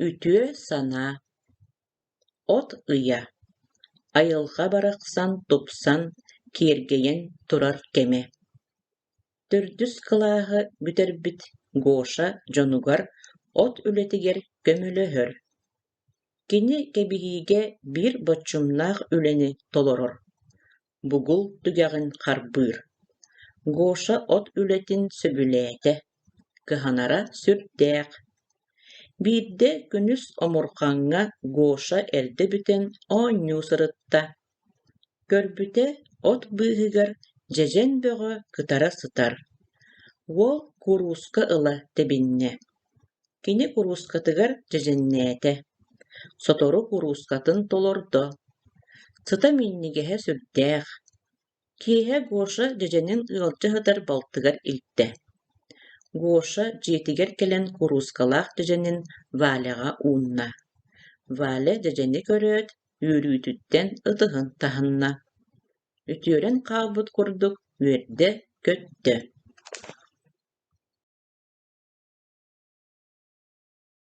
Үтүө санаа От ыйа, айылҕа барахсан тупсан, киэргэйэн турар кэмэ. Төрдүс кылааһы бүтэрбит Гоша дьонугар от үлэтигэр көмөлөһөр. Кини кэбиһиигэ биир боччумнаах үлэни толорор, бугул түгэҕин харбыыр. Гоша от үлэтин сөбүлээтэ, кыһанара сүрдээх. Биирдэ күнүс омурҕаҥҥа Гоша эрдэ бүтэн оонньуу сырытта. Көрбүтэ, от быыһыгар дьэдьэн бөҕө кытара сытар. Уол курууска ыла тэбиннэ. Кини куруускатыгар дьэдьэннээтэ. Сотору куруускатын толордо. Сыта минньигэһэ сүрдээх. Киэһэ Гоша дьэдьэнин ыалдьа сытар балтыгар илтэ. Гоша дьиэтигэр кэлэн куруускалаах дьэдьэнин Валяҕа уунна. Валя дьэдьэни көрөөт, үөрүүтүттэн ытыһын таһынна. Үтүөрэн хаалбыт курдук үөрдэ-көттө.